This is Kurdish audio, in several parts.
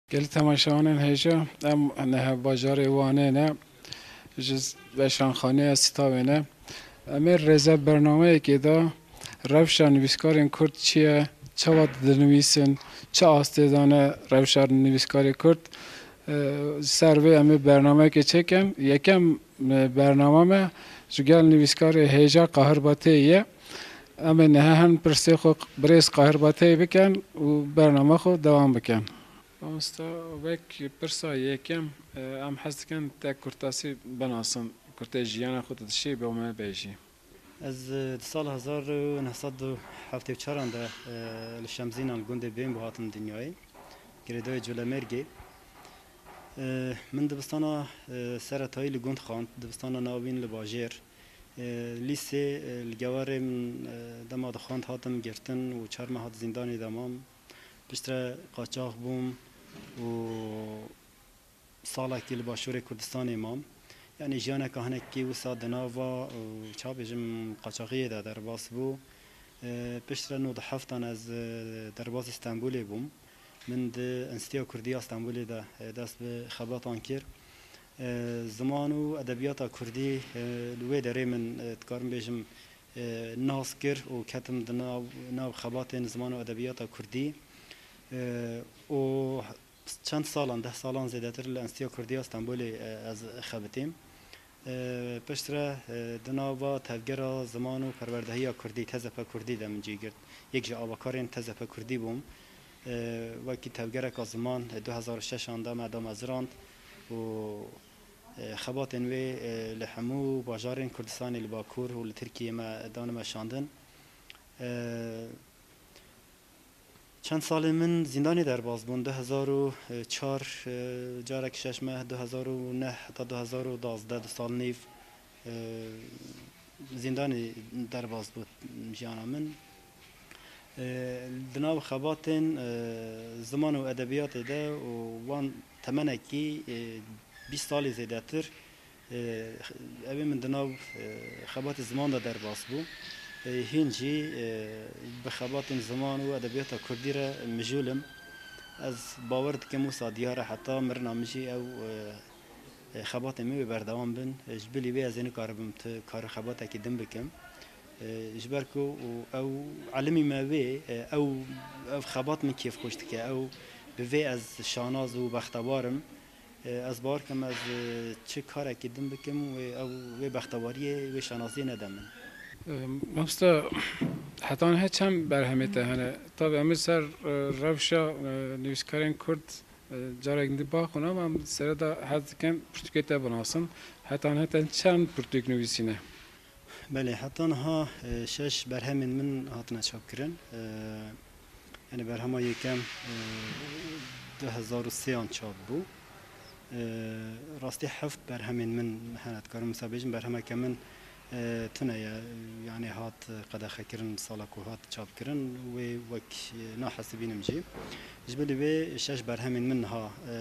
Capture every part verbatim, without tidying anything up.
Gelî temaşevanên hêja, em niha bajarê Wanê ne, ji Veşanxaneya Sitawê ne. Em ê rêze bernameyekê de rewşa nivîskarên Kurd çi ye, çawa dinivîsin, çi astê dane rewşa nivîskarê Kurd. E, ser vê em ê bernameyekê çêkin. Yekem, e, bernama me ji gel nivîskarê hêja Qahir Bateyî ye. Em ê niha hin pirsê xwe birêz Qahir Bateyî bikin û bernama xwe dewam bikin. Mamoste, wek pirsa yekem, e, em hez dikin te kurtasî binasin, kurtê jiyana xwe tu dişî bo me bêjî. Ez, e, di sala hezar û neh sed û heftê û çaran de, e, li Şemzînan li gundê Bênbû hatim dinyayê, girêdayê Colemêrgê. E, min dibistana, e, seretayî li gund xwend, dibistana navîn li bajêr. E, lîsê, e, li Gewarê min, e, dema dixwend hatim girtin û çar meh hat zîndanê de mam. Piştre qaçax bûm û salekî li Başûrê Kurdistanê mam. Yanî jiyaneka hinekî wisa di nava, e, ça bêjim, qaçaxiyê de derbas bû. E, piştre nod û heftan ez, e, derbasî Stenbolê bûm. Min di Enstîtuya Kurdî ya Stenbolê de, e, dest bi xebatan kir. E, ziman û edebiyata kurdî, e, li wê derê min, e, dikarim bêjim, e, nas kir û ketim di nav, nav xebatên ziman û edebiyata kurdî. E, û çend salan, deh salan zêdetir li Enstîtuya Kurdî ya Stenbolê, e, ez xebitîm. E, piştre, e, di nava tevgera ziman û perwerdehiya kurdî, T Z P Kurdî de min cî girt. Yek ji avakarên T Z P Kurdî bûm. E, wekî tevgereka ziman, e, du hezar û şeş an de me damezirand û, e, xebatên wê, e, li hemû bajarên Kurdistanê li Bakur û li Tirkiyê me dane meşandin. E, Çend salên min zîndanê derbas bûn, du hezar û çar, e, carek şeş meh, du hezar û neh heta du hezar û duwazdeh, du sal nîv, e, zîndanê derbas bû jiyana min. E, di nav xebatên, e, ziman û edebiyatê de û wan temenekî, e, bîst salî zêdetir, e, ew ê min di nav, e, xebatê ziman de derbas bû. E, hîn jî, e, bi xebatên ziman û edebiyata kurdî re mijûl im. Ez bawer dikim wisa diyar e, heta mirina min jî ew, e, e, xebatên min wê berdewam bin. E, ji bilî wê ez ê nikaribim ti kar û xebatekî din bikim. E, ji ber ku û ew elimî me wê, e, ew, ev xebat min kêfxweş dike. Ew bi vê ez şanaz û bextewar im. E, ez bawer dikim ez, e, çi karekî din bikim wê ew, wê bextewariyê, wê şanaziyê nede min. E, mamoste, heta niha çend berhemê te hene? Tabi em ê ser, e, rewşa, e, nivîskarên Kurd, e, carek din baxin, ama em serê de hez dikin pirtûkê te binasin. Heta niha te çend pirtûk nivîsîne? Belê, heta niha, e, şeş berhemên min hatine çapkirin. E, yanî berhema yekem, e, du hezar û sê an çap bû. E, rastî heft berhemên min hene, dikarim wisa bêjim, berhemeke min, e, tune ye, yanî hat qedexekirin, sala ku hat çapkirin, wê wek, e, nahesibînim jî. Ji bilî wê şeş berhemên min niha, e,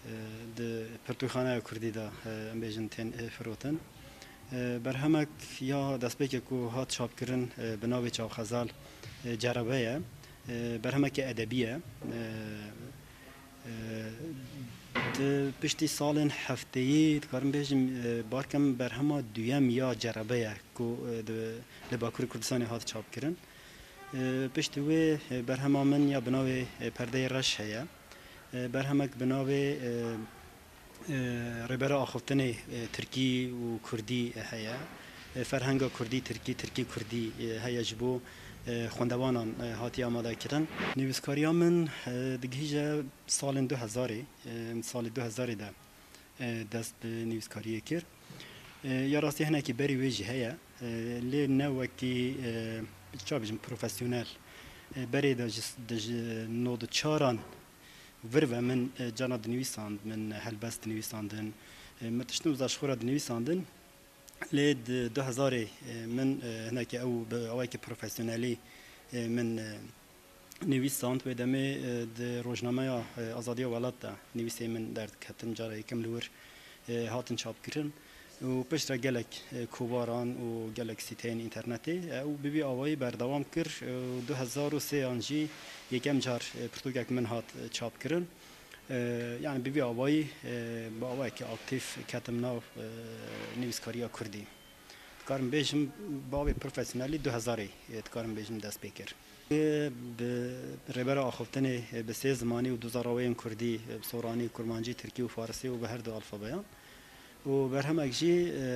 e, di pirtûkxaneya kurdî de, e, em bêjin tên, e, firotin. E, berhemek ya destpêkê ku hat çapkirin, e, bi navê Çavxezal, e, Cerebe ye. E, berhemeke edebî ye. E, e, di piştî salên heftêyî, dikarim bêjim, e, barkem berhema duyem ya Cerebe ye ku, e, di, li Bakurê Kurdistanê hat çapkirin. E, piştî wê, e, berhema min ya bi navê, e, Perdeyê Reş heye. E, berhemek bi navê, e, e, Rêbera Axiftinê, e, tirkî û kurdî, e, heye. E, Ferhenga Kurdî tirkî, tirkî kurdî, e, heye, ji bo, e, xwendevanan, e, hatiye amadekirin. Nivîskariya min, e, digihîje salên du hezarê, e, salê du hezarê de, e, dest bi nivîskariyê kir. E, ya rastî hinekî berî wê jî heye. E, lê ne wekî, e, ça bêjim, profesyonel. E, berê de ji, de ji nod û çaran vir ve min, e, carna dinivîsand, min helbest dinivîsandin. E, min tiştin wisa ji xwe re dinivîsandin. Lê di du hezarê, e, min, e, hinekî ew bi awayekî profesyonelî, e, min, e, nivîsand. Wê demê, e, di rojnameya, e, Azadiya Welat de nivîsê min derdiketin, cara yekem li wir, e, hatin çapkirin. Û piştre gelek, e, kovaran û gelek sîteyên înternetê, e, ew bi vî awayî berdewam kir, e, û du hezar û sê an jî yekem car, e, pirtûkek min hat, e, çapkirin. E, yani bi vî awayî, e, bi awayekî aktîf ketim nav, e, nivîskariya kurdî. Dikarim bêjim, bi awê profesyonelî du hezarê, e, dikarim bêjim dest pê kir. E, bi rêbera axiftinê, e, bi sê zimanî û du zaraweyên kurdî, e, bi soranî, kurmancî, tirkî û farisî û bi her du alfabeyan. Û berhemek jî, e,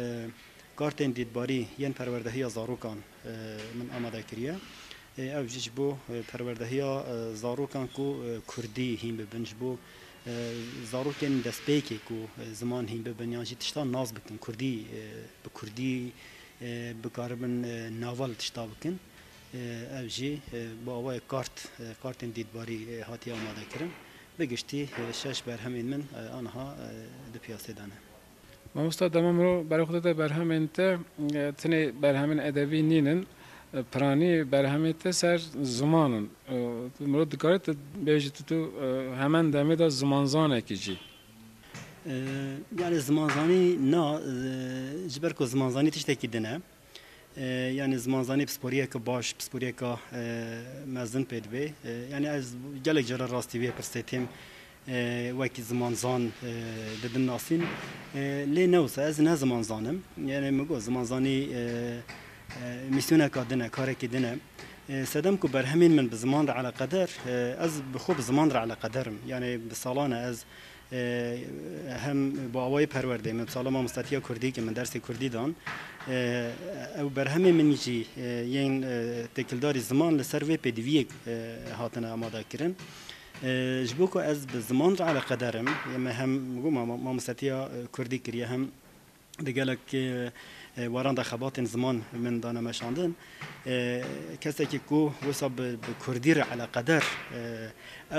kartên dîtbarî yên perwerdehiya zarokan, e, min amade kiriye. E, ev jî ji bo, e, perwerdehiya, e, zarokan ku, e, kurdî hîn bibin, ji bo, e, zarokên destpêkê ku, e, ziman hîn bibin yan jî tiştan nas bikin, kurdî, e, bi kurdî, e, bikaribin, e, nava li tişta bikin. E, ev jî, e, bi awayê kart, e, kartên dîtbarî, e, hatiye amade kirin. Bi giştî, e, şeş berhemên min, e, aniha, e, di piyasê de ne. Mamosta, dema mirov berê xwe dide berhemên te, e, tenê berhemên edebî nînin, e, piranî berhemên te ser ziman in. E, mirov dikare tu bêjî tu, tu, e, hemen demê de zimanzanekî jî. E, yani zimanzanî na, e, ji ber ku zimanzanî tiştekî din e. E, yani zimanzanî pisporiyeke baş, pisporiyeka, e, mezin pê dibe. E, yani ez gelek cara rastî vê pirsê têm, e, wekî zimanzan, e, didin nasîn. E, lê ne wisa, ez ne zimanzan im. Yani min got zimanzanî, e, e, mîsyoneka din e, karekî din e. E, sedem ku berhemên min bi ziman re eleqeder, e, ez bi xwe bi ziman re eleqeder im. Yani bi salan e ez, e, hem bi awayê perwerdeyê min, bi sala mamostatiya kurdî ke min dersê kurdî dan, e, ew berhemên min jî, e, yên, e, têkildarî ziman li ser vê pêdiviyê, e, hatine amade kirin. E, ji bo ku ez bi ziman re eleqeder im, yê me hem, min got, ma-, ma-, mamostetiya, e, kurdî kiriye, hem di gelek, e, e, weran de xebatên ziman min dane meşandin. E, kesekî ku wisa bi, bi kurdî re eleqeder, e,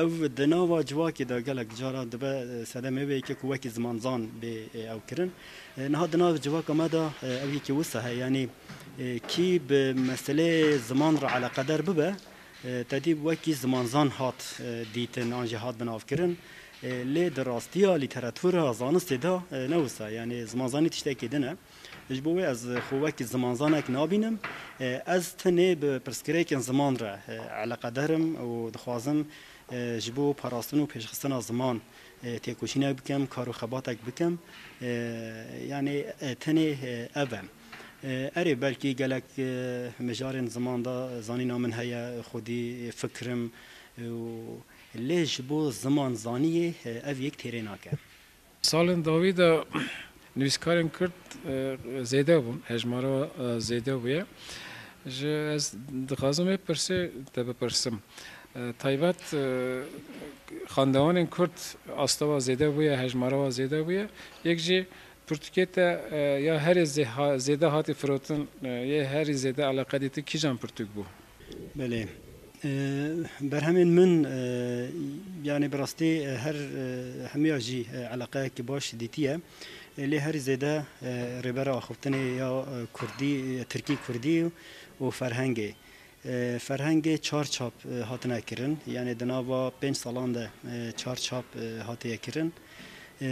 ew di nava civakê de gelek cara dibe, e, sedemê wê yekê ku wekî zimanzan bê, e, ew kirin. E, niha di nav civaka me de, e, ew yekê wisa heye, yanî, e, kî bi meseleyê ziman re eleqeder bibe, e, tedî wekî zimanzan hat, e, dîtin an jî hat binavkirin. E, lê di rastiya lîteratûra zanistê de, e, ne wisa, yanî zimanzanî tiştekî din e. Ji bo wê ez xwe wekî zimanzanek nabînim. E, ez tenê bi pirsgirêkên ziman re, e, eleqeder im û dixwazim, e, ji bo parastin û pêşxistina ziman, e, têkoşînek bikim, kar û xebatek bikim. E, yanî, e, tenê, e, ev e. E, erê, belkî gelek, e, mijarên ziman de zanîna min heye, xwedî fikir im, e, û lê ji bo zimanzaniyê, e, ev yek têrê nake. Salên dawî de nivîskarên Kurd, e, zêde bûn, hejmara, e, zêde bûye. Ji ez dixwazim vê pirsê te bipirsim. E, taybet, e, xwendevanên Kurd asta wa zêde bûye, hejmara wa zêde bûye. Yek jî pirtûkê te, e, ya herî zê-, ha-, zêde hatî firotin, e, yê herî zêde eleqe dîtî kîjan pirtûk bû? Belê. E, berhemên min, e, yani bi rastî, e, her, e, hemiya jî, e, eleqeyekî baş dîtiye. E, lê herî zêde, e, rêbera axiftinê ya, e, kurdî, e, tirkî kurdî û ferhengê. E, ferhengê çar çap, e, hatine kirin. Yani di nava pênc salan de, e, çar çap, e, hatiye kirin. E,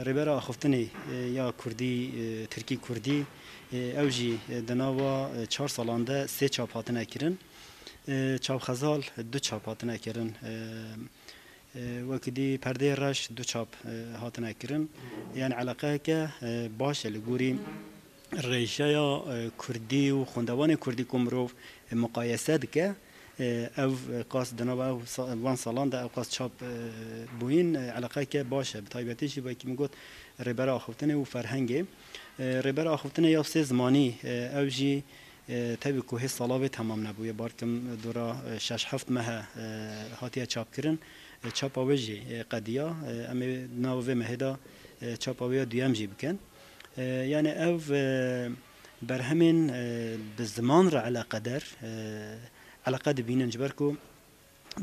rêbera axiftinê, e, ya kurdî, e, tirkî kurdî, e, ew jî, e, di nava, e, çar salan de sê çap hatine kirin. E, çap xezal du çap hatine kirin. E, e, wekî dî perdeyê reş du çap, e, hatine kirin. Yani eleqeyeke, e, baş e li gorî rêjeya, e, kurdî û xwendevanê kurdî ku mirov, e, muqayese dike, e, ev, e, qas di nava ev sa-, van salan de ev qas çap, e, bûyîn, e, eleqeke baş e. Bi taybetî jî wekî min got, rêbera axiftinê û ferhengê. E, rêbera axiftinê ya sê zimanî, e, ew jî, e, tevî ku hê sala vê temam nebûye, balkim dora, e, şeş heft mehe, e, hatiye çapkirin. E, çapa wê jî, e, qediya. E, em ê nava vê mehê de, e, çapa wê ya duyem jî bikin. E, yani ev, e, berhemên, e, bi ziman re eleqeder, e, eleqe dibînin, ji ber ku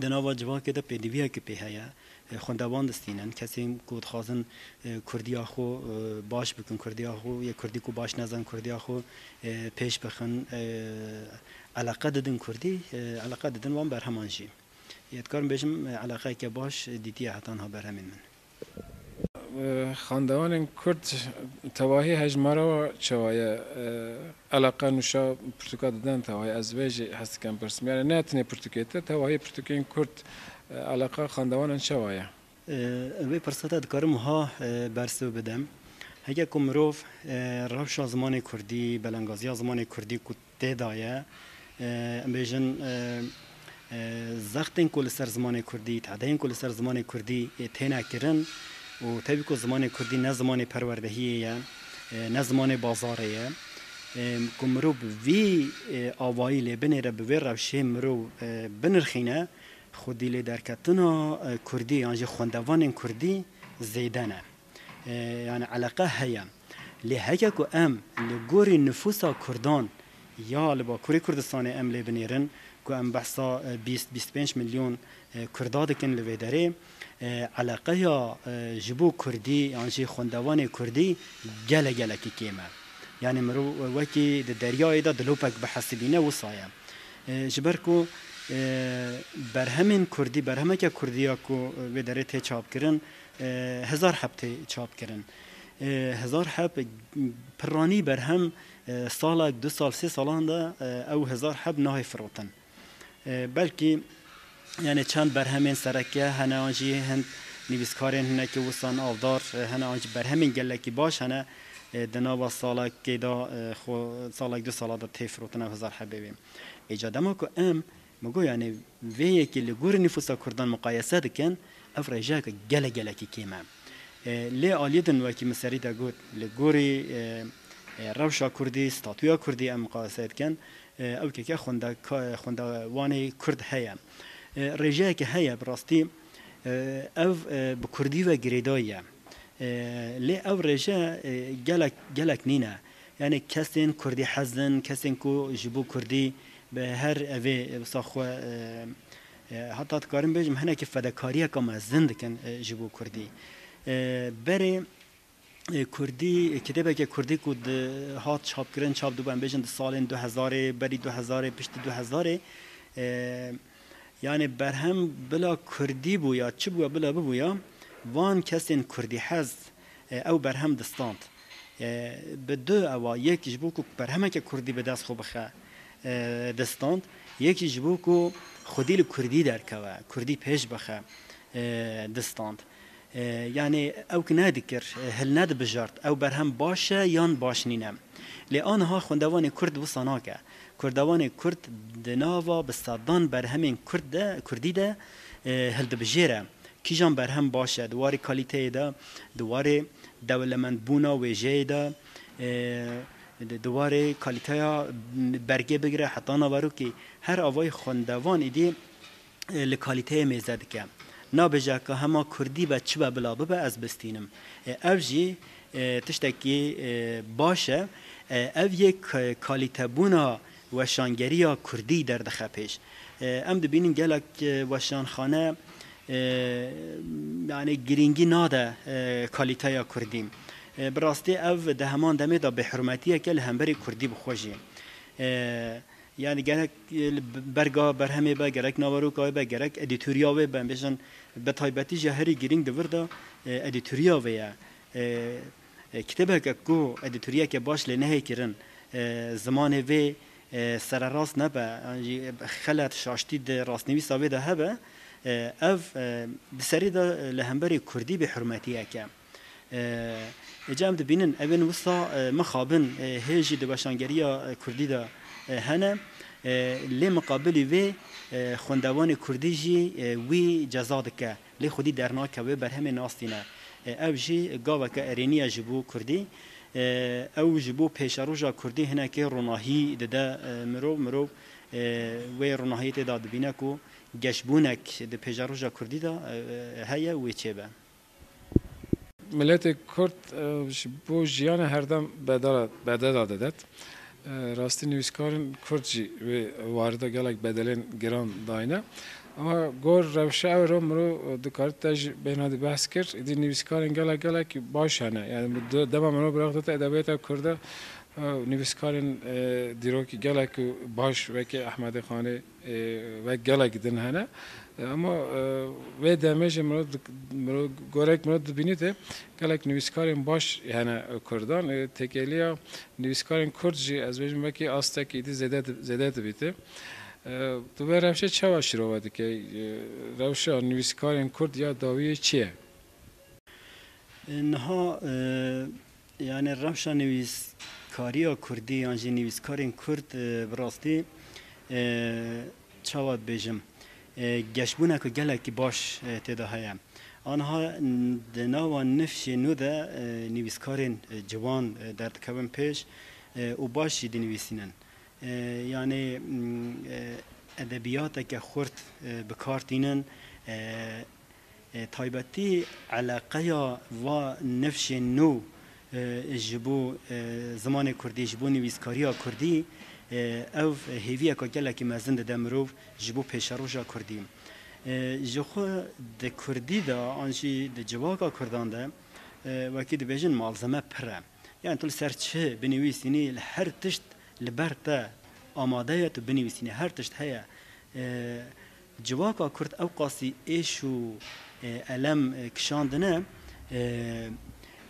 di nava civakê de pêdiviyeke pê heye. E, xwendevan distînin, kesên ku dixwazin, e, kurdiya xwe, e, baş bikin, kurdiya xwe, yê kurdî ku baş nezan, kurdiya xwe, e, pêş bixin, e, eleqe didin kurdî, e, eleqe didin wan berheman jî. Yê dikarim bêjim, e, eleqeyeke baş dîtiye heta niha berhemên min. Xandevanên Kurd tevahî hejmara we çawa ye? Eleqa nûşa pirtûka didin tevahî, ez vê jî hez dikim pirsim. Yani ne tenê pirtûkê te, tevahî pirtûkên Kurd, eleqa xandevanan çawa ye? Vê pirseta dikarim wiha bersiv bidim. Heke ku mirov rewşa zimanê Kurdî, belengaziya zimanê Kurdî ku tê de ye, em bêjin, zextên ku li ser zimanê Kurdî, tedeyên ku li ser zimanê Kurdî têne kirin û tevî ku zimanê Kurdî ne zimanê perwerdehiyê ye, ne zimanê bazarê ye, ku mirov bi vî avayî lê binêre, bi vê rewşê mirov binirxîne, xwedî lê derketina Kurdî yan jî xwendevanên Kurdî zêde ne. E, yani eleqe heye. Lê heke ku em li gorî nifûsa Kurdan ya li Bakurê Kurdistanê em lê binêrin, ku em behsa, e, bîst, bîst pênc milyon, e, Kurda dikin li vê derê, e, eleqeya, e, ji bo Kurdî yan jî xwendevanê Kurdî gele gelekî kêm e. Yani mirov wekî di deryayê de dilopek bihesibîne wisa ye. E, ji ber ku, e, berhemên Kurdî, berhemeke Kurdî ya ku vê derê tê çapkirin, e, hezar heb tê çapkirin. E, hezar heb piranî berhem, e, salek, du sal, sê salan de, e, ew hezar heb nahê firotin. E, belkî, yani çend berhemên sereke hene, an jî hin nivîskarên hinekî wisan avdar, e, hene, an jî berhemên gelekî baş hene, e, di nava salekê de, e, xwe, salek, du sala de tê firotin ew hezar hebê wê. Îca dema ku em, min got, yani vê yekê li gorî nifûsa Kurdan muqayese dikin, ev rêjeyeke gelek gelekî kêm e. E, lê aliyê din wekî min serî de got, li gorî, e, e, rewşa Kurdî, statûya Kurdî em muqayese dikin, e, ew keke xwende-, ka-, xwendevanê Kurd heye. E, rêjeyeke heye, bi rastî, e, ev, e, bi Kurdî ve girêdayî ye. E, lê ev rêje, e, gelek, gelek nîne. Yani kesên Kurdî hez in, kesên ku ji bo Kurdî bi her evê wisa xwe, e, e, heta dikarim bêjim hinekî fedekariyeka mezin dikin, e, ji bo Kurdî. E, berê, e, Kurdî, kitêbeke Kurdî ku di, hat çapkirin, çap dibû, em bêjin di salên du hezarê, berî du hezarê, piştî du hezarê, e, yani berhem bila Kurdî bû ya çi bûya bila bibûya, van kesên Kurdî hez, e, ew berhem distand. E, bi du ewa, yek ji bo ku berhemeke Kurdî bi dest xwe bixe, e, distand, yek jî ji bo ku xwedî li Kurdî derkeve, Kurdî pêş bixe, e, distand. E, yani ew ki nedikir, e, hilnedibijart, ew berhem baş e yan baş nîne. Lê aniha xwendevanê Kurd wisa nake. Xwendevanê Kurd di nava bi sedan berhemên Kurd de, Kurdî de, e, hildibijêre. Kîjan berhem baş e, di warê kalîteyê de, di warê dewlemendbûna wêjeyê de, e, di, di warê kalîteya bergê bigire heta naverokê, her avayî xwendevan êdî, e, li kalîteyê mêze dike. Nabêje ka hema Kurdî be, çi be bila bibe, ez bistînim. E, ev jî, e, tiştekî, e, baş e. E, ev yê k-, kalîtebûna weşangeriya Kurdî derdixe pêş. E, em dibînin gelek, e, weşanxane, e, yani girîngî nade, e, kalîteya Kurdî. E, bi rastî ev di heman demê de bêhurmetiyeke li hemberî Kurdî bi xwe jî. E, yani gerek, e, li berga berhemê be, gerek naveroka wê be, gerek edîtoriya wê be, em bêjin bi taybetî jî herî girîng di vir de, e, edîtoriya wê ye. E, e, kitêbeke ku edîtoriyeke baş lê nehê kirin, e, zimanê vê, e, sererast nebe, an jî xelet, şaştî di rastnivîsa vê de hebe, e, ev, e, di serî de, e, li hemberî Kurdî bêhurmetiyek e. E, êca em dibînin, evên wisa, e, mixabin, e, hê jî di weşangeriya, e, Kurdî de, e, hene, e, lê miqabilî vê, e, xwendevanê Kurdî jî, e, wî ceza dike. Lê xwedî dernakeve, berhemê nas tîne. E, ev jî gaveke erênî ye ji bo Kurdî. E, ew ji bo pêşeroja Kurdî hinekê ronahî dide, e, mirov, mirov, e, wê ronahiyê tê de dibîne ku geşbûnek di pêşeroja Kurdî de, e, e, heye, wê çêbe. Miletê Kurd, e, ji bo jiyana herdem bedela, bedela didet. E, rastî nivîskarên Kurd jî wê warê de gelek bedelên giran dayne. Ama gor rewşa ew re mirov dikare te jî bêhna dî behs kir. Îdî nivîskarên gelek gelek baş hene. Yani bu de-, dema mirov biraxdite edebiyata Kurda, Ew nivîskarên, e, dîrokî gelek baş wekî Ehmedê Xanê, e, wek gelek din hene. E, ama, e, wê demê jî mirov dik-, mirov, gorek mirov dibînîte gelek nivîskarên baş hene Kurdan. E, têkiliya nivîskarên Kurd jî ez bêjim wekî astek îdî zêde di-, zêde dibîte. E, tu vê rewşê çawa şîrove dike? E, rewşa nivîskarên Kurd ya dawiyê çi ye? E, niha, e, yani rewşa nivîskariya Kurdî yan jî nivîskarên Kurd, e, bi rastî, e, çawa dibêjim, e, geşbûneke gelekî baş, e, tê de heye. Aniha n-, di nava nifşê nû de, e, nivîskarên, e, ciwan, e, derdikevin pêş, e, û baş jî dinivîsînin. E, yani, m, e, edebiyateke xurt, e, bi kar tînin, e, e, taybetî eleqeya va nifşên nû, e, ji bo, e, zimanê kurdî, ji bo nivîskariya kurdî, e, ev hêviyeka gelekî mezin dide mirov ji bo pêşeroja kurdî. E, ji xwe di kurdî de an jî di civaka kurdan de, e, wekî dibêjin malzeme pir e. Yani tu li ser çi binivîsînî, li her tişt li ber te amade ye, tu binivîsînî, her tişt heye. E, civaka kurd ew qasî êş û, e, elem, e, kişandine, e,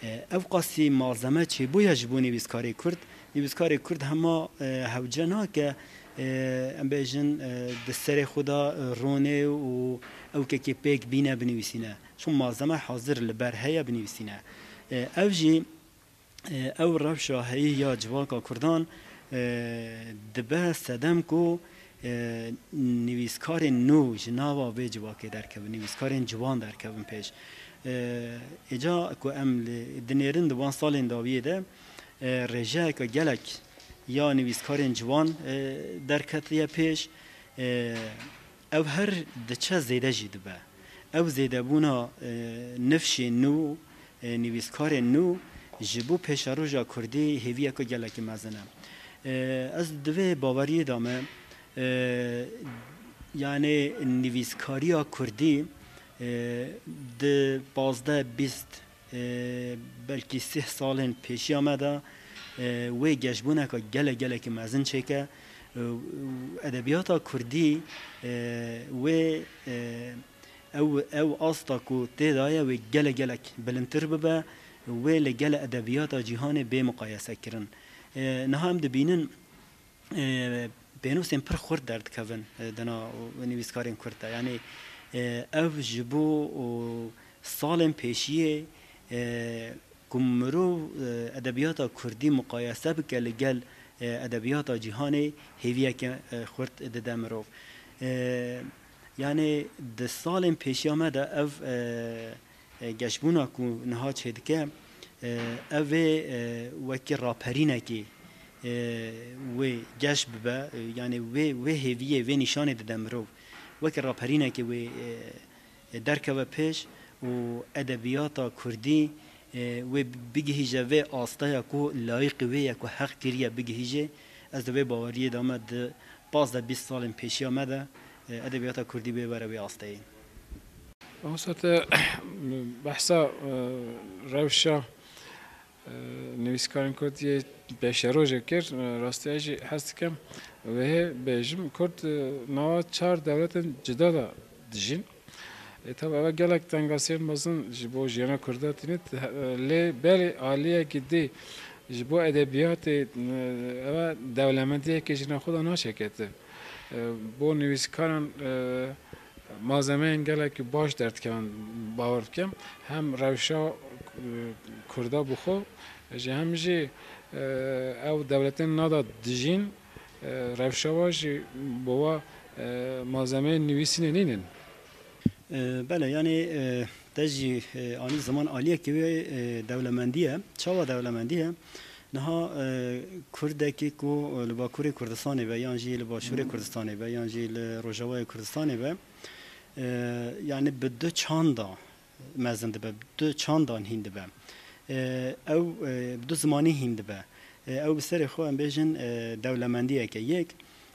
e, ew qasî malzeme çêbûye ji bo nivîskarê kurd. Nivîskarê kurd hema, e, hewce nake, e, em bêjin, e, di serê xwe de, e, rûnê û ew kekê pêk bîne binivîsîne. Çun malzeme hazir li ber heye binivîsîne. E, ev jî, e, ew rewşa heyî ya civaka kurdan, e, dibe sedem ku, e, nivîskarên nû ji nava vê civakê derkevin, nivîskarên ciwan derkevin pêş. E, êca ku em li, dinêrin di wan salên dawiyê de, e, rêjeyeke gelek ya nivîskarên ciwan, e, derketiye pêş. E, ew her diçe zêde jî dibe. Ew zêdebûna, e, nifşên nû, e, nivîskarên nû ji bo pêşeroja kurdî hêviyeke gelekî mezin e. E, ez di vê baweriyê de me, e, yani nivîskariya kurdî, e, di pazdeh bîst, e, belkî sih salên pêşiya me de, e, wê geşbûneke gelek gelekî mezin çêke. E, edebiyata kurdî, e, wê, e, ew, ew asta ku tê de ye wê gelek gelek bilindtir bibe, wê li gel edebiyata cîhanê bê muqayese kirin. E, niha em dibînin, e, pênûsên pir xurt derdikevin, e, di nav nivîskarên kurd de. Yanî, e, ev ji bo, o, salên pêşiyê, e, ku mirov, e, edebiyata kurdî muqayese bike li gel, e, edebiyata cîhanê, hêviyeke, e, xurt dide mirov. E, yanî di salên pêşiya me de ev, e, e, geşbûna ku niha çêdike, e, ev ê, e, wekî raperînekê, e, wê geş bibe, e, yanî wê, wê hêviyê, wê nîşanê dide mirov. Wekî raperînekê wê, e, e, derkeve pêş û edebiyata kurdî, e, wê bigihîje vê asteya ku layîqî wê ye, ku heq kiriye bigihîje. Ez di vê baweriyê de me di pazdeh bîst salên pêşiya me de, e, edebiyata kurdî bê were wê asteyê. Mamoste, te behsa, e, rewşa, e, nivîskarên Kurd yê pêşerojê kir. E, rastî ez jî hez dikim wê bêjim, Kurd, e, nava çar dewletên cida de dijîn. E, tabi eve gelek tengasiyên mezin ji bo jiyana Kurda tînî, e, lê belê aliyekî dî ji bo edebiyatê, e, eve dewlemendiyekê ji nexwe de naçêkete. E, bo nivîskaran, e, malzemeyên gelekî baş derdikevin, bawer dikim. Hem rewşa, e, Kurda bi xwe, ji hem jî, e, ew dewletên nada dijîn, e, rewşa wa jî bo wa, e, malzemeyên nivîsînê nînin. E, bele, yanî, e, te jî, e, anî ziman aliyekî wê, e, dewlemendî ye. Çawa dewlemendî ye? Niha, e, Kurdekî ku, e, li Bakurê Kurdistanê be, yan jî li Başûrê Kurdistanê be, yan jî li Rojavayê Kurdistanê be, e, yanî bi du çanda mezin dibe, bi du çandan hîn dibe. E, ew, e, bi du zimanî hîn dibe. E, ew bi serê xwe, em bêjin, e, dewlemendiyeke yek,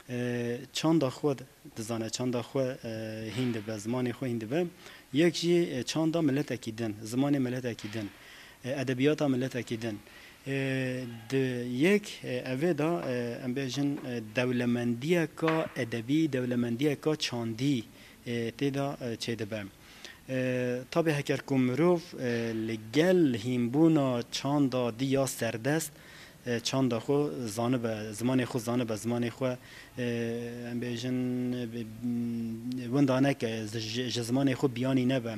e, çanda xwe dizane, çanda xwe, e, hîn dibe, zimanê xwe hîn dibe. Yek jî, e, çanda miletekî din, zimanê miletekî din, e, edebiyata miletekî din. E, di yek, e, evê de, e, em bêjin, e, dewlemendiyeka edebî, dewlemendiyeka çandî, e, tê de, e, çêdibe. E, tabî heker ku mirov, e, li gel hînbûna çanda dî ya serdest, e, çanda xwe zanibe, zimanê xwe zanibe, zimanê xwe, e, em bêjin, e, bi, winda neke, ji, ji zimanê xwe biyanî nebe.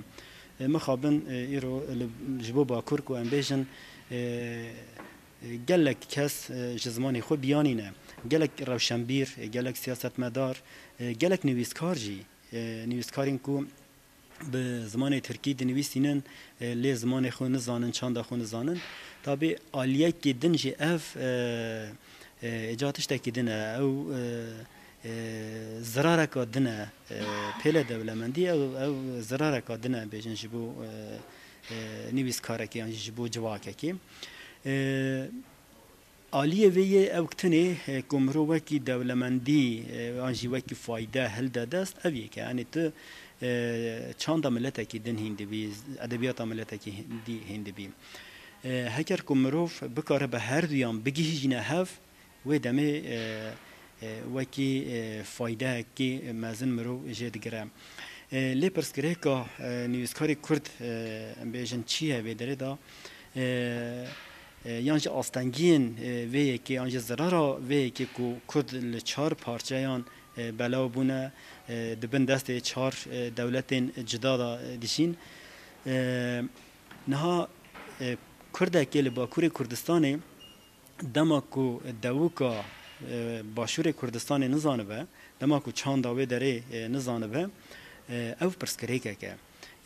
E, mixabin, e, îro li, ji bo Bakur ku em bêjin, e, e, gelek kes, e, ji zimanê xwe biyanî ne. Gelek rewşenbîr, e, gelek siyasetmedar, e, gelek nivîskar jî, e, nivîskarên ku bi zimanê tirkî dinivîsînin, e, lê zimanê xwe nizanin, çanda xwe nizanin. Tabî aliyekî din jî ev, e, e, êca tiştekî din e. Ew, e, e, zirareka din e, e, pêle dewlemendî, ew, ew zirareka din e, bêjin ji bo, e, e, nivîskarekî yan jî ji bo civakekî. E, Aliyê vê yê ew kitinê, e, ku mirov wekî dewlemendî, e, an jî wekî fayde hilde dest, ev yek e. Yanî tu, e, çanda miletekî din hîn dibî, edebiyata miletekî hîn dî-, hîn dibî. E, heker ku mirov bikare bi herduyan bigihîjîne hev, wê demê, e, e, wekî, e, faydeyekî mezin mirov jê digire. E, lê pirsgirêka, e, nivîskarê Kurd, e, em bêjin çi ye vê derê de? E, e, yan jî astengiyên, e, vê yekê, yan jî zirara vê yekê ku Kurd li çar parçeyan, e, belav bûne, e, di bin destê çar, e, dewletên cuda de, e, dijîn. E, niha, e, Kurdekê li Bakurê Kurdistanê dema ku dewika, e, Başûrê Kurdistanê nizanibe, dema ku çanda wê derê, e, nizanibe, e, ew pirsgirêkek e.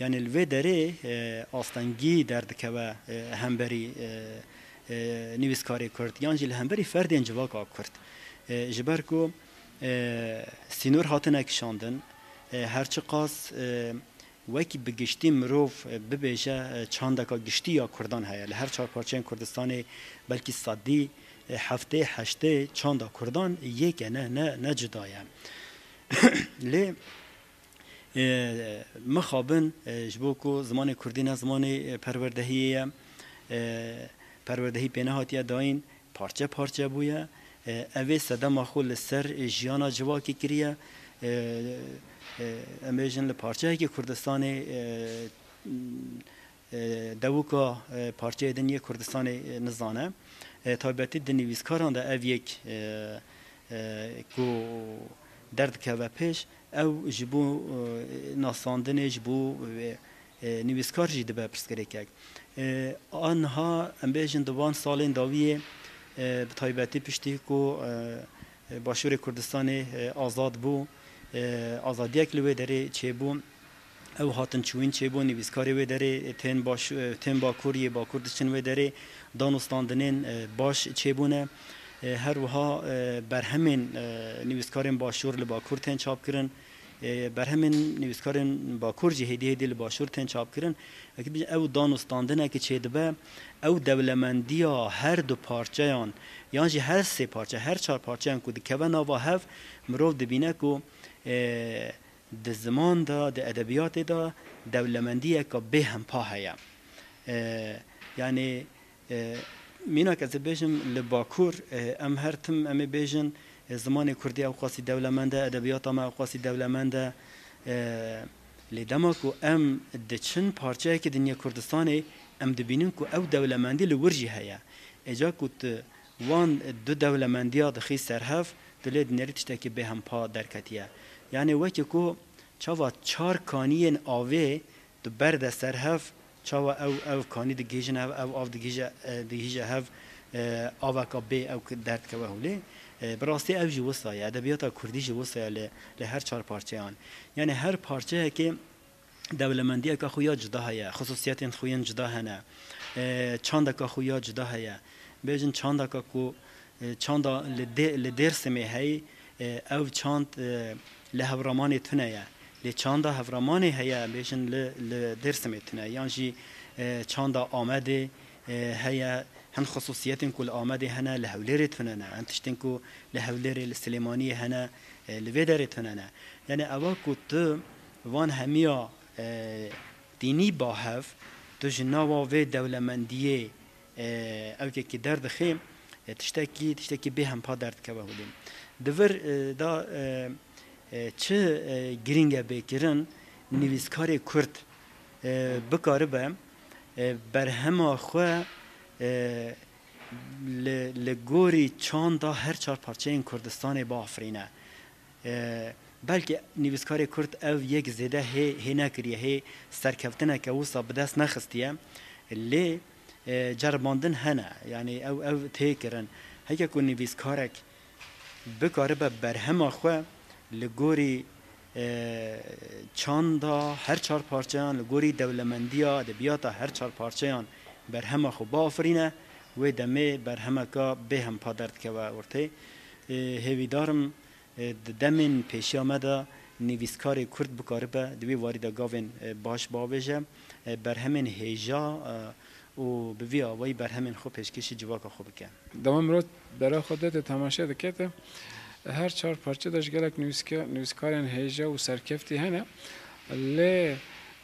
Yanî li vê derê, e, astengî derdikeve, e, hemberî, e, e, nivîskarê Kurd, yan jî li hemberî ferdên civaka Kurd. E, ji ber ku, e, sînor hatine kişandin, e, her çiqas, e, wekî bi giştî mirov, e, bibêje, e, çandeka giştî ya Kurdan heye. Li her çar parçeyên Kurdistanê belkî sedî, e, heftê heştê çanda Kurdan yek e, ne, ne, ne cuda ye. Lê, e, mixabin, e, ji bo ku zimanê Kurdî ne zimanê, e, perwerdehiyê ye, e, perwerdehî pê nehatiye dayîn, parçe parçe bûye. E, ev ê sedema xwe li ser jiyana civakê kiriye. E, e, em bêjin li parçeyekî Kurdistanê, e, e, dewika, e, parçeyê din yê Kurdistanê, e, nizane. E, taybetî di nivîskaran de ev yek, e, e, ku derdikeve pêş, ew ji bo, e, nasandinê, ji bo, e, e, nivîskar jî dibe pirsgirêkek. E, a niha em bêjin di van salên dawiyê, e, bi taybetî piştî ku, e, e, Başûrê Kurdistanê, e, azad bû, e, azadiyek li wê derê çêbû. Ew hatin çûyîn çêbû, nivîskarê wê derê, e, tên baş, e, tên Bakur, yê Bakur diçin wê derê, dan û standinên, e, baş çêbûne. E, her wiha, e, berhemên, e, nivîskarên Başûr li Bakur tên çapkirin. E, berhemên nivîskarên Bakur jî hêdî hêdî li Başûr tên çapkirin. Wekî bêjin, ew dan û standineke çêdibe, ew dewlemendiya her du parçeyan, yan jî her sê parçe, her çar parçeyan ku dikeve nava hev, mirov dibîne ku, e, di ziman de, di edebiyatê de dewlemendiyeke bêhempa heye. E, yanî, e, mînak ez ê bêjim, li Bakur, e, em her tim em ê bêjin, e, zimanê Kurdî ew qasî dewlemend e, edebiyata me ew qasî dewlemend e. E, lê dema ku em diçin parçeyekî din yê Kurdistanê, em dibînin ku ew dewlemendî li wir jî heye. Êca ku tu wan du dewlemendiya dixî ser hev, tu lê dinêrî tiştekî bêhempa derketiye. Yanî wekî ku çawa çar kaniyên avê tu berde ser hev, çawa ew, ew kanî digihîjin hev, ew av digihîje, e, digihîje hev, e, aveka bê ew ki derdikeve holê. E, bi rastî ev jî wisa ye, edebiyata Kurdî jî wisa ye li, li her çar parçeyan. Yanî her parçeyekê dewlemendiyeka xwe ya cuda heye, xisûsiyetên xwe yên cuda hene, e, çandeka xwe ya cuda heye. Bêjin çandeka ku, e, çanda li Dê-, li Dêrsimê heye, e, ew çand, e, li Hewramanê tune ye. Lê çanda Hewramanê heye, bêjin li, li Dêrsimê tune. Yan jî, e, çanda Amedê, e, heye, hin xisûsiyetên ku li Amedê hene, li Hewlêrê tune ne. Hin tiştên ku li Hewlêrê, li Silêmaniyê hene, e, li vê derê tune ne. Yanî ewa ku tu van hemiya, e, tînî ba hev, tu ji nava vê dewlemendiyê, e, ew yekî derdixe, e, tiştekî, tiştekî bêhempa derdikeve holê. Di vir, e, da, e, e, çi, e, girîng e bê kirin, nivîskarê Kurd, e, bikaribe, e, berhema xwe, e, li, li gorî çanda her çar parçeyên Kurdistanê biafirîne. E, belkî nivîskarê Kurd ev yek zêde hê, hê nekiriye, hê serkeftineke wisa bi dest nexistiye. Lê, e, ceribandin hene. Yanî ew, ew tê kirin. Heke ku nivîskarek bikaribe berhema xwe li gorî, e, çanda her çar parçeyan, li gorî dewlemendiya edebiyata her çar parçeyan berhema xwe biafirîne, wê demê berhemeka bêhempa derdikeve ortê. E, hêvîdar im, e, di demên pêşiya me de nivîskarê Kurd bikaribe di wî warî de gavên, e, baş bavêje, e, berhemên hêja, e, û bi vî awayî berhemên xwe pêşkêşî civaka xwe bike. Dema mirov bera xwe dide temaşe dikete, her çar parçe de ji gelek nivîske-, nivîskarên hêja û serkeftî hene. Lê,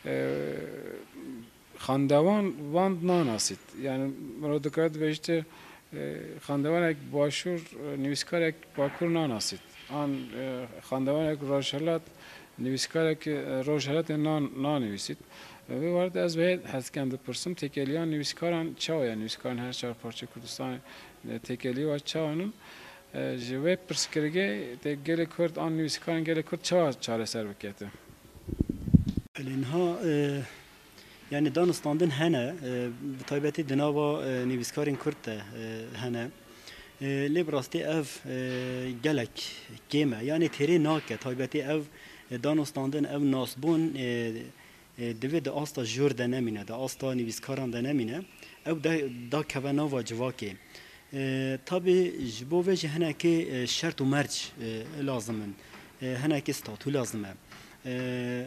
e, xandewan wan nanasît. Yani mirov dikare dibêjite, e, xandewanek başûr, e, nivîskarek bakur nanasît. An, e, xandewanek rojhilat, nivîskarek, e, rojhilatê nan-, nanivîsît. Vê warde ez vê hez dikem dipirsim, têkeliyan nivîskaran çawa ye? Nivîskarên her çar parçe Kurdistanê, e, têkelî wa çawa nin? E, ji vê pirsgirêkê tê gelê Kurd an nivîskarên gelê Kurd çawa çareser bikete? Belê niha, e, yani danûstandin hene, e, bi taybetî di nava, e, nivîskarên Kurd de, e, hene. E, lê bi rastî ev, e, gelek kêm e. Yani têrê nake, taybetî ev, e, danûstandin, ev nasbûn, e, e, divê di asta jor de nemîne, di asta nivîskaran de nemîne. Ew de, dakeve nava civakê. E, tabî ji bo vê jî hinekê, e, şert û merc, e, lazim in. E, hinekê statû lazim e. E,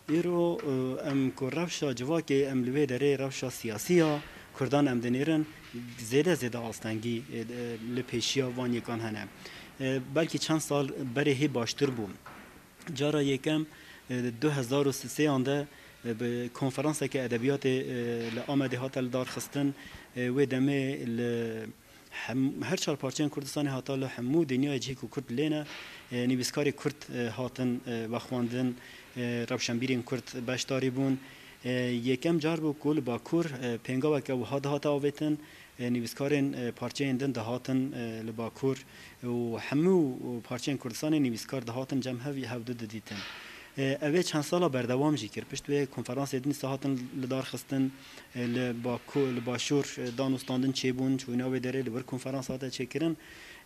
îro, e, em ku rewşa civakê em li vê derê rewşa siyasî ya Kurdan em dinêrin, zêde zêde astengî, e, e, li pêşiya van yekan hene. E, belkî çend sal berê hê baştir bû. Cara yekem, e, di du hezar û sêyan de, e, bi konferanseke edebiyatê, e, li Amedê hate lidarxistin. E, wê demê li hem-, her çar parçeyên Kurdistanê hata li hemû dinyayê cihê ku Kurd lê ne, e, nivîskarê Kurd, e, hatin, e, vexwendin, e, rewşenbîrên Kurd beşdarî bûn. E, yekem car bû ku li Bakur, e, pêngaveke wiha dihate avêtin. E, nivîskarên, e, parçeyên din dihatin, e, li Bakur û hemû parçeyên Kurdistanê nivîskar dihatin cem hev, hevdu didîtin. E, ev ê çend sala berdewam jî kir. Pişt wê konferansê din dîsa hatin lidarxistin, e, li Baku-, li Başûr, e, danûstandin çêbûn, çûyîna wê derê li wir konferans hate çêkirin.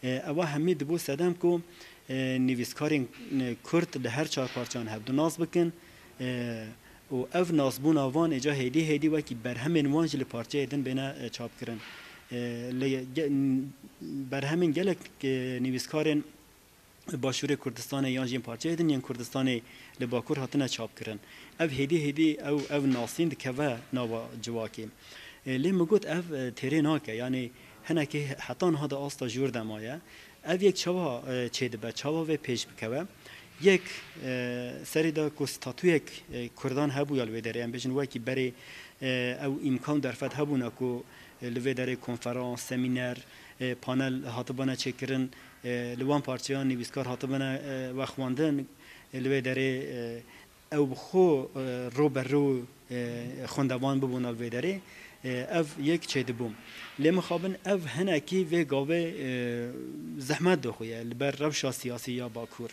E, ewa hemî dibû sedem ku, e, nivîskarên, e, Kurd li her çar parçeyan hevdu nas bikin. E, û ev nasbûna van êca hêdî hêdî wekî berhemên wan jî li parçeyê din bêne, e, çapkirin. E, li ge-, n-, berhemên gelek, e, nivîskarên Başûrê Kurdistanê yan jî yên parçeyê din yên Kurdistanê li Bakur hatine çapkirin. Ev hêdî hêdî ew, ev nasîn dikeve nava civakê. E, lê min got ev, e, têrê nake, yanî hinekî heta niha di asta jor de maye. Ev yek çawa, e, çêdibe, çawa vê pêş bikeve? Yek, e, serî de ku statuyek, e, Kurdan hebûya li wê derê, em bêjin wekî berê, e, ew îmkan derfet hebûna ku, e, li vê derê konferans, semîner, e, panel hatibûna çêkirin, e, li wan parçeyan nivîskar hatibûna, e, vexwendin, e, li wê derê, e, ew bi xwe, e, rû bi rû, e, xwendevan bibûna li vê derê, e, ev yek çêdibû. Lê mixabin ev hinekî vê gavê, e, zehmet dixuye li ber rewşa siyasî ya Bakur.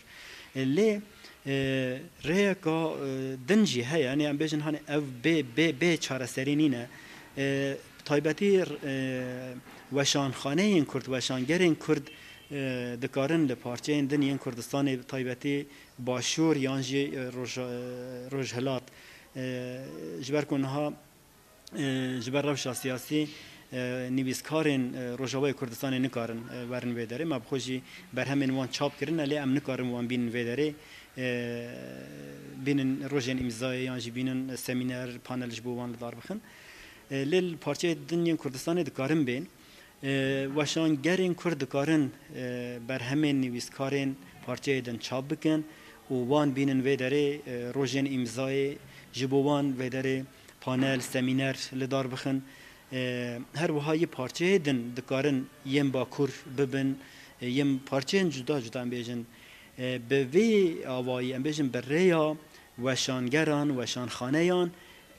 E, lê, e, rêyeka, e, din jî heye, yanî em bêjin hani ev bê, bê, bê çareserî nîne. E, taybetî, e, weşanxaneyên Kurd, weşangerên Kurd, e, dikarin li parçeyên din yên Kurdistanê, taybetî Başûr yan jî, e, Roj-, e, Rojhilat. E, ji ber ku niha, e, ji ber rewşa siyasî, e, nivîskarên, e, Rojavayê Kurdistanê nikarin, e, werin vê derê. Me bi xwe jî berhemên wan çap kirine, lê em nikarin wan bînin vê derê. E, bînin rojên îmzayê yan jî bînin semîner, panel ji bo wan li dar bixin. E, lê li parçeyê din yên Kurdistanê dikarin bên. E, weşangerên Kurd dikarin, e, berhemên nivîskarên parçeyê din çap bikin û wan bînin vê derê, e, rojên îmzayê ji bo wan vê derê panel, semîner li dar bixin. E, her wiha yê parçeyê din dikarin yên Bakur bibin, e, yên parçeyên cuda cuda em bêjin. E, bi vê awayî em bêjin bi rêya weşangeran, weşanxaneyan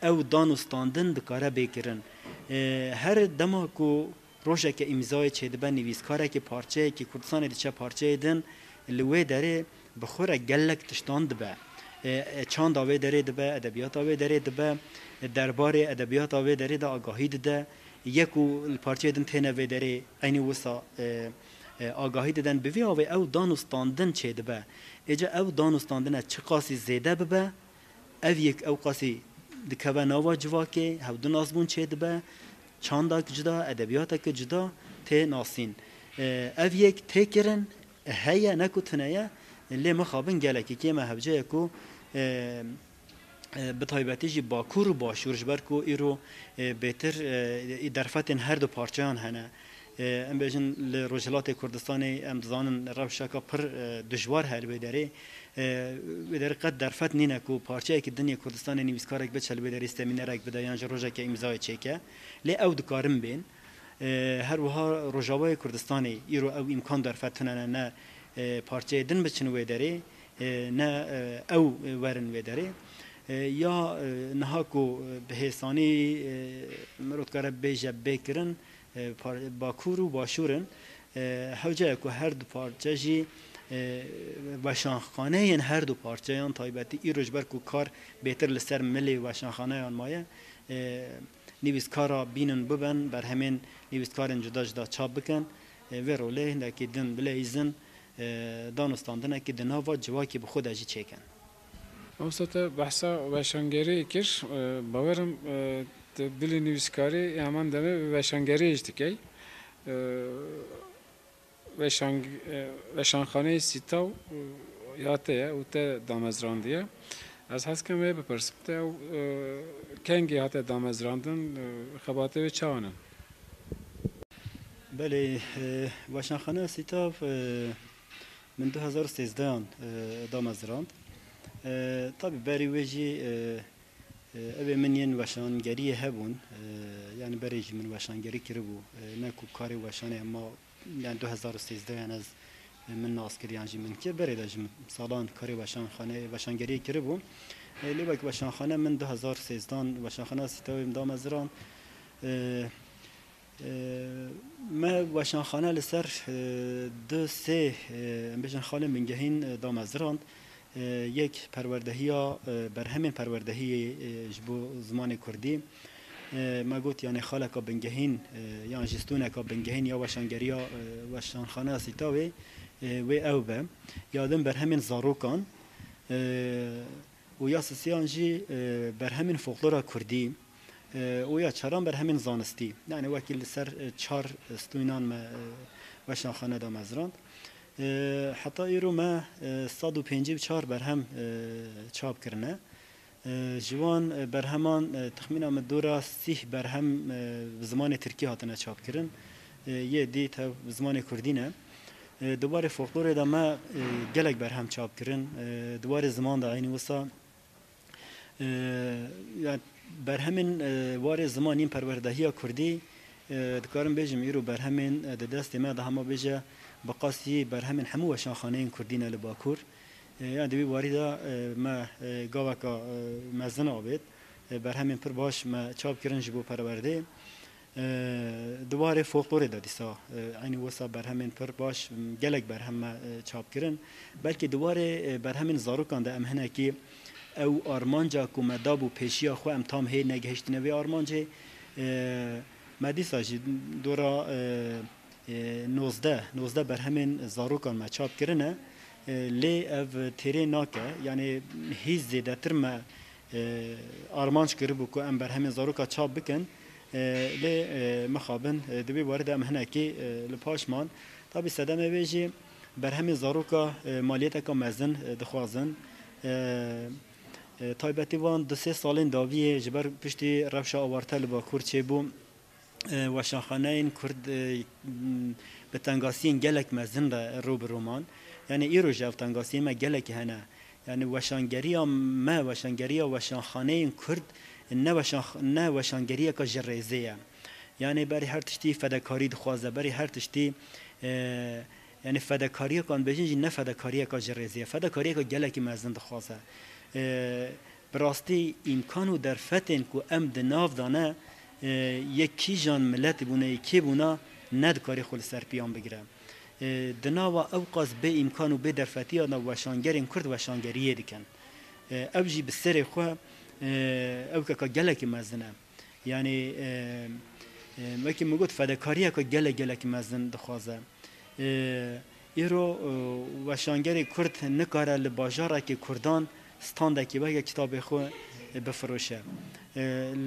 ew dan û standin dikare bê kirin. E, her dema ku rojeke îmzayê çêdibe, nivîskarekî parçeyekî Kurdistanê diçe parçeyê din, li wê derê bi xwe re gelek tiştan dibe. E, e, çanda wê derê dibe, edebiyata wê derê dibe, e, derbarê edebiyata wê derê de agahî dide. Yek û li parçeyê din têne vê derê eynî wisa, e, e, agahî diden. Bi vî avê ew dan û standin çêdibe. Êca ew dan û standine çiqasî zêde bibe, ev yek ew qasî dikeve nava civakê, hevdû nasbûn çêdibe, çandak cuda, edebiyatek cuda tê nasîn. E, ev yek tê kirin, heye, ne ku tune ye, lê mixabin gelekî kêm e, hewce ye ku, e, e, bi taybetî jî Bakur û Başûr, ji ber ku îro, e, bêtir, e, derfetên her du parçeyan hene. E, em bêjin li Rojhilatê Kurdistanê em dizanin rewşeka pir, e, dijwar heye li wê derê. E, wê derê qet derfet nîne ku parçeyekî din yê Kurdistanê nivîskarek biçe li wê derê semînerek bide yan jî rojeke îmzayê çêke. Lê ew dikarin bên. E, her wiha Rojavayê Kurdistanê îro ew îmkan derfet tune ne, ne, e, parçeyê din biçin wê derê, e, ne, e, ew werin wê derê. E, ya, e, niha ku, e, bi hêsanî, e, mirov dikare bêje bê kirin, e, par-, Bakur û Başûr in. E, hewce ye ku her du parçe jî, e, weşanxaneyên her du parçeyan taybetî îro ji ber ku kar bêtir li ser milê weşanxaneyan maye, e, nivîskara bînin bibin, berhemên nivîskarên cuda cuda çap bikin. E, vê rolê hindekî din bileyîzin, e, danûstandinekî di nava civakî bi xwe de jî çêkin. Mamoste, te behsa weşangeriyê kir. E, bawerim, e, tu bilî nivîskarî, heman demê weşangeriyê jî dikey. E, weşang-, e, weşanxaneyê Sîtaw, e, ya te ye û te damezrandiye. Ez hez dikim wê bipirsim, te ew, e, kengî hate damezrandin, e, xebatê wê çawa ne? Belê, e, weşanxaneya Sîtaw, e, min du hezar û sêzdehan, e, damezrand. E, tabî berî wê jî, e, e, ew ê min yên weşangeriyê hebûn. E, yanî berê jî min weşangerî kiribû. E, ne ku karê weşanê hema, yanî du hezar û sêzdeh yan ez, e, min nas kir yan jî min kir. Berê de jî min salan karê weşanxaneyê, weşangeriyê kiribû. E, lê wek weşanxane min du hezar û sêzdehan weşanxaneya Sîtawê min damezrand. E, Ee, me weşanxane li ser, e, du sê, e, em bêjin xalên bingehîn, e, damezirand. E, yek perwerdehiya, e, berhemên perwerdehiyê, e, ji bo zimanê kurdî. E, me got, yanê xaleka bingehîn, e, yan jî stûneka bingehîn ya weşangeriya, e, weşanxaneya Sîtawê, e, wê ew be. Ya din berhemên zarokan, e, û ya sisiyan jî, e, berhemên folklora kurdî, e, û ya çaran berhemên zanistî. Yani wekî li ser, e, çar, e, stûynan me, e, weşanxane damezrand. E, heta îro me, e, sed û pêncî û çar berhem, e, çap kirine. E, ji wan, e, berheman, e, texmîna me dora sîh berhem, e, bi zimanê tirkî hatine çapkirin. E, yê dî tev bi zimanê kurdî ne. E, di warê folklorê de me, e, gelek berhem çap kirin. E, di warê ziman de eynî wisa, e, ya berhemên, e, warê ziman yên perwerdehiya kurdî, e, dikarim bêjim îro berhemên, e, di destê me de hema bêje bi qasî berhemên hemû weşanxaneyên kurdî ne li Bakur. E, ya di wî warî de, e, me, e, gaveka, e, mezin avêt. E, berhemên pir baş me çap kirin ji bo perwerdê. E, di warê folklorê de dîsa, e, eynî wisa berhemên pir baş, m, gelek berhem me, e, çap kirin. Belkî di warê, e, berhemên zarokan de em hinekî ew armanca ku me dabû pêşiya xwe em tam hê negihiştine vê armancê. E, me dîsa jî dora, e, e, nozdeh, nozdeh berhemên zarokan me çap kirine. E, lê ev têrê nake. Yanê hîs zêdetir me, e, armanc kiribû ku em berhemên zaroka çap bikin. E, lê, e, mixabin, e, di vê warê de em hinekî, e, li paş man. Tabî sedemê vê jî berhemên zaroka, e, maliyeteka mezin, e, dixwazin. E, e, taybetî van du sê salên dawiyê ji ber piştî rewşa awarte li Bakur çêbû. E, weşanxaneyên Kurd, e, m, bi tengasiyên gelek mezin re rû bi rû man. Yanî îro jî ev tengasiyên me gelekî hene. Yanî weşangeriya me, weşangeriya weşanxaneyên Kurd ne weşan-, ne weşangeriyeka ji rêzê ye. Yanî berî her tiştî fedekarî dixwaze, berî her tiştî, e, yanî fedekariya kan bêjin jî ne fedekariyeka ji rêzê ye, fedekariyeka gelekî mezin dixwaze. E, bi rastî îmkan û derfetên ku em di nav de ne, e, yê kîjan miletî bûne, yê kê bûna, nedikarî xwe li ser piyan bigire. E, di nava ew qas bê îmkan û bê derfetiya de weşangerên Kurd weşangeriyê dikin. E, ew jî bi serê xwe, e, ew keka gelekî mezin e. Yanî, e, e, wekî min got, fedekariyeke gelek, gelekî mezin dixwaze. E, îro, e, weşangerê Kurd nikare li bajarekê Kurdan standekî weke kitabê xwe, e, bifiroşe. E,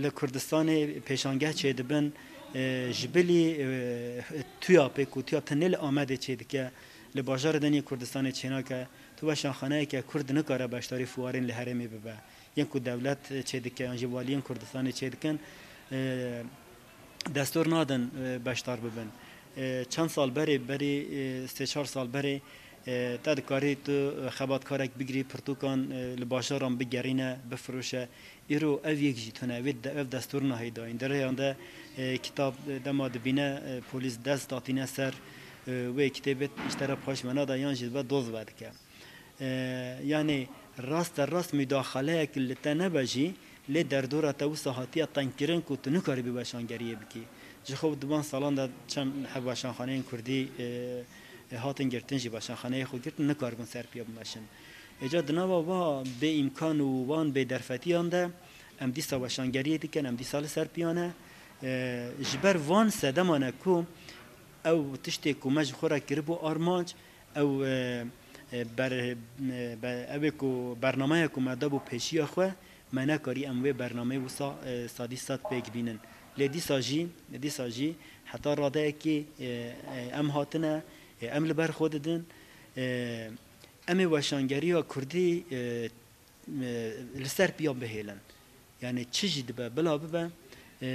li Kurdistanê pêşangeh çêdibin, e, ji bilî, e, tuya pê ku tuya tenê li Amedê çêdike, li bajarê din yê Kurdistanê çênake, tu weşanxaneyeke Kurd nikare beşdarî fuwarên li herêmê bibe. Yên ku dewlet çêdike yan jî waliyên Kurdistanê çêdikin, e, destûr nadin, e, beşdar bibin. E, çend sal berê, berî, e, sê çar sal berê, e, te dikarî tu, e, xebatkarek bigirî, pirtûkan, e, li bajaran bigerîne, bifiroşe. Îro ev yek jî tune, wê de, ev destûr nahê dayîn. Di rêyan de, e, kitab, e, dema dibîne, e, polîs dest datîne ser, e, wê kitêbê ji te re paş venada yan jî dibe doz vedike. E, yanî raste rast mudaxaleyek li te nebe jî, lê derdora te wisa hatiye tengkirin ku tu nikaribî weşangeriyê bikî. Ji xwe di van salan de çend heb weşanxaneyên Kurdî, e, e, hatin girtin jî, weşanxaneyê xwe girtin, nikaribûn ser piya bimeşin. Êca di nava va bê îmkan û wan bê derfetiyan de em dîsa weşangeriyê dikin, em dîsa li ser piya ne. E, ji ber van sedema ne ku ew tiştê ku me ji xwe re kiribû armanc, ew, e, e, ber-, e, be-, ew ê ku bernameya ku me dabû pêşiya xwe, me nekarî em wê bernameyê wisa, e, sedî sed pêk bînin. Lê dîsa jî, dîsa jî heta radeyekê, e, e, em hatine, e, em li ber xwe didin. E, em ê weşangeriya Kurdî, e, e, li ser piya bihêlin. Yanî çi jî dibe, bila bibe, e,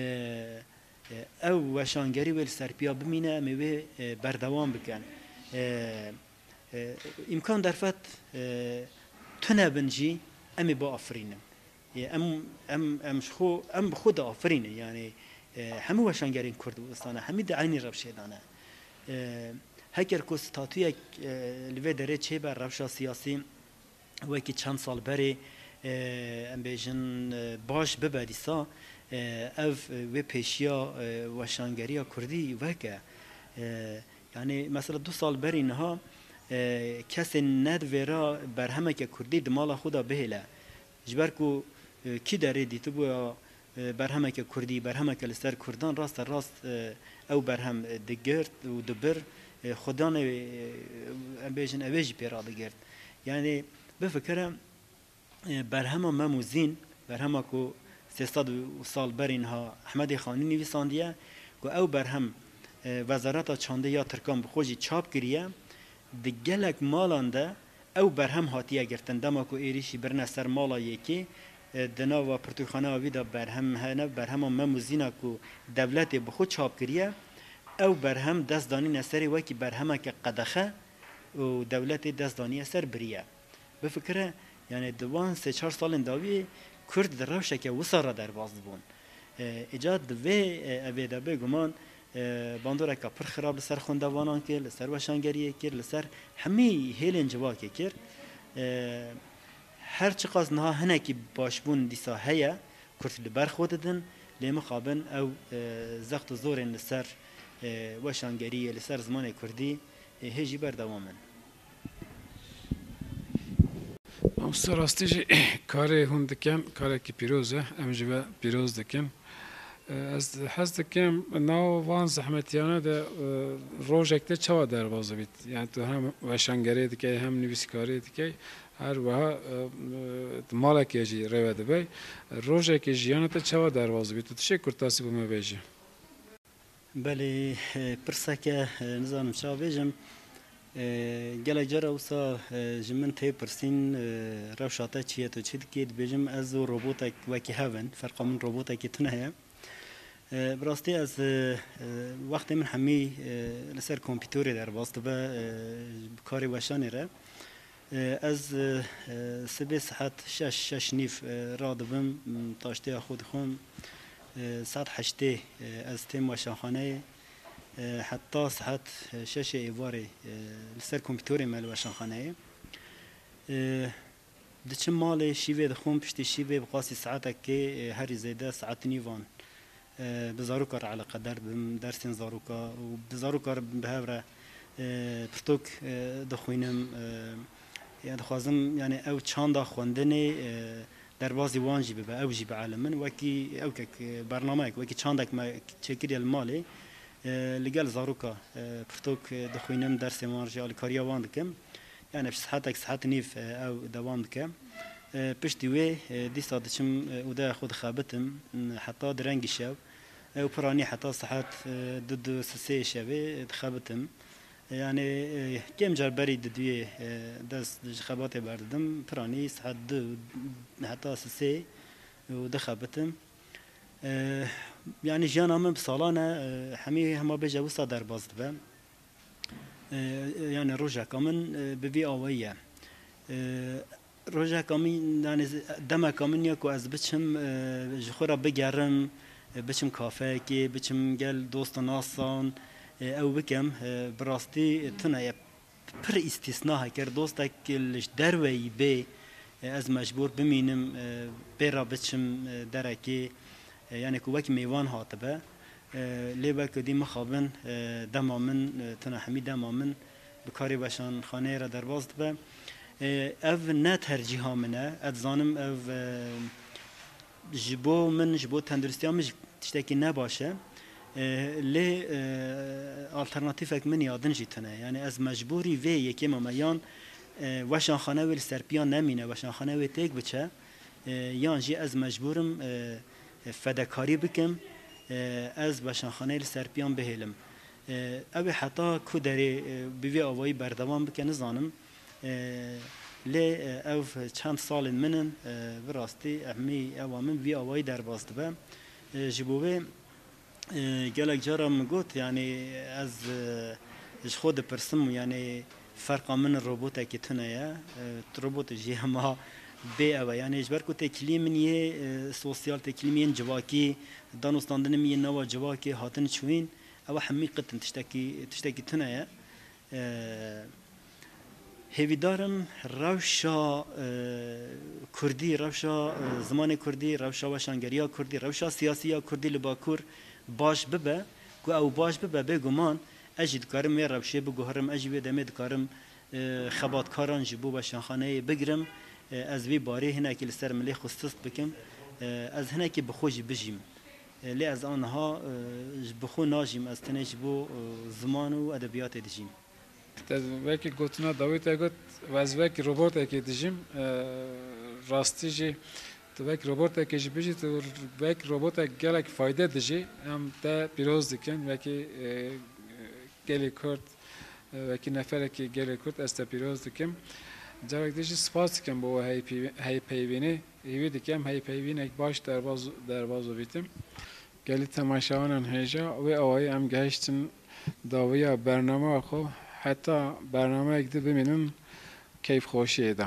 e, ew weşangerî wê li ser piya bimîne, em ê wê, e, berdewam bikin. E, e, îmkan derfet, e, tune bin jî em ê biafirînin. E, em, em, em ji xwe, em bi xwe diafirînin. Yanî, e, hemû weşangerên Kurd û Kurdistan e, hemî di eynî rewşê de ne. E, heger ku statuyek, e, li vê derê çêbe, rewşa siyasî, wekî çend sal berê, e, em bêjin, e, baş bibe dîsa, e, ev, e, wê pêşiya, e, weşangeriya Kurdî weke. E, yanî mesela du sal berî niha, e, kesê nedivêra berhemeke Kurdî di mala xwe de bihêle. Ji ber ku, e, kî derê dîtibûya, e, berhemeke Kurdî, berhemeke li ser Kurdan raste rast, e, ew berhem, e, digirt û dibir, e, xwedanê, e, em bêjin ew ê jî pê radigirt. Yanî bifikire, e, berhema Mem û Zîn, berhema ku sê sed û sal berî niha Ehmedê Xanî nivîsandiye, ku ew berhem, e, Wezareta Çandê ya Tirkan bi xwe jî çap kiriye, di gelek malan de ew berhem hatiye girtin. Dema ku êrîşî birine ser mala yekê, e, di nava pirtûkxaneya wî de berhem hene, berhema Mem û Zîna ku dewletê bi xwe çap kiriye, ew berhem dest danîne serê wekî berhemeke qedexe û dewletê dest daniye ser biriye. Bifikire, yanî di wan sê çar salên dawiyê Kurd di rewşeke wisa re derbas dibûn. E, îca di vê, e, evê de bêguman, e, bandoreka pir xirab li ser xwendevanan kir, li ser weşangeriyê kir, li ser hemî hêlên civakê kir. E, her çiqas niha hinekî başbûn dîsa heye, Kurd li ber xwe didin, lê mixabin ew, e, zext û zorên li ser, e, weşangeriyê, li ser zimanê Kurdî, e, hê jî berdewam in. Mamoste, rastî jî karê hûn dikin, karekî pîroz e, em ji we pîroz dikin. E, ez hez dikim, nav van zehmetiyane de, e, rojek te çawa derbas dibît? Yani tu hem weşangerê dikey, hem nivîskarê dikey, her wiha, e, e, tu malekê jî rêve dibey. Rojekê jiyana te çawa derbas dibît? Tu tiştê kurtasî bo me bêjî. Belê, e, pirseke, e, nizanim çawa bêjim. E, gelek cara wisa, e, ji min tê pirsîn, e, rewşa te çi ye, tu çi dikî? Dibêjim ez û robotek wekî hev in. Ferqa min robotekî tune heye. E, bi rastî ez, e, e, wextê min hemî, e, li ser kompîtorê derbas dibe, e, bi karê weşanê re. E, ez, e, e, sibê saet şeş, şeş nîv, e, radibim, m, taştêya xwe dixwim. E, saet heştê, e, ez têm weşanxaneyê. E, heta saet, e, şeşê êvarê, e, li ser kompîtorê me li weşanxaneyê. E, diçim malê, şîvê dixwim, piştî şîvê bi qasî saetekê, e, herî zêde saet nîvan, e, bi zaroka re eleqedar dibim, dersên zaroka û bi zaroka re bi hev re, e, pirtok, e, dixwînim. E, ya dixwazim, yani ew çanda xwendinê, e, derbazî wan jî bibe, ew jî bielimin. Wekî ew kek, e, bernameyek, wekî çandek me çêkiriye li malê, e, li gel zaroka, e, pirtok, e, dixwînim, dersên wan jî alîkariya wan dikim. Yani ji saetek, saet nîv, e, ew dewam dike. E, piştî wê, e, dîsa diçim, e, odeya xwe dixebitim, m, heta direngî şev. Ew piranî heta saet, e, du, du, sisê şevê, e, dixebitim. Yani, e, kêm car berî diduyê, e, dest ji xebatê berdidim. Piranî saet du heta sisê û dixebitim. E, yani jiyana min bi salan e, e, hemî hema bêje wisa derbas dibe. E, yani rojeka min, e, bi vî awayî ye. E, Rojeka min, yani demeka min ya ku ez biçim, e, ji xwe re bigerim, e, biçim kafeyekê, biçim gel dost û nasan, e, ew bikim, e, bi rastî tune ye. Pir îstîsna heke dostek li ji derveyî bê, e, ez mecbûr bimînim, e, pê re biçim, e, derekê, e, yani ku wek mêvan hatibe. E, lê weke dî mixabin, e, dema min, e, tune hemî dema min bi karê weşanxaneyê re derbas dibe. E, ev ne tercîha min e. Ez dizanim ev, e, ji bo min, ji bo tenduristiya min jî tiştekî ne baş e. E, lê, e, alternatîfek min ya din jî tune. Yani ez mecbûrî vê yekê mame yan, e, weşanxane wê li ser piyan nemîne, weşanxane wê têk biçe, e, yan jî ez mecbûrim, e, fedekarî bikim, e, ez weşanxaneyê li ser piyan bihêlim. E, ew ê heta ku derê, e, bi vî awayî berdewam bike nizanim. E, lê, e, ew çend salên min in, e, bi rastî hemî ewa min vî awayî derbas dibe. E, ji bo vê, e, gelek cara min got, yani ez, e, ji xwe dipirsim, yani ferqa min robotekî tune ye. E, robot jî hema bê ew e. Yani ji ber ku têkiliyê min yê, e, sosyal, têkiliyê min yên civakî, danûstandinê min yên nava civakê hatin çûyîn, ew hemî qit in, tiştekî, tiştekî tune ye. E, Hêvîdar im rewşa, e, kurdî, rewşa, e, zimanê kurdî, rewşa weşangeriya kurdî, rewşa siyasî ya kurdî li Bakur baş bibe. Ku ew baş bibe, bêguman ez jî dikarim wê rewşê biguherim, ez jî wê demê dikarim, e, xebatkaran ji bo weşanxaneyê bigirim. E, ez vî barê hinekî li ser milê xwe sist bikim. E, ez hinekî bi xwe jî bijîm. E, lê ez aniha, e, ji bi xwe najîm, ez tenê ji bo, e, ziman û edebiyatê dijîm. Te wekî gotina dawî te got, ez wekî robotekê dijîm, e, rastî jî tu wek robotekê jî bijî, tu wek robotek gelek fayde dijî. Em te pîroz dikin, wekî, e, gelê Kurd, e, wekî neferekî gelê Kurd ez te pîroz dikim. Carek din jî spas dikim bo we heypî-, heypeyvînê. Hêvî dikim heypeyvînek baş derbaz, derbaz bîtim. Gelî temaşevanên hêja, wê awayî em gehiştin dawiya bernameya xwe, heta bernameyek din bimînin keyfxweşiyê de.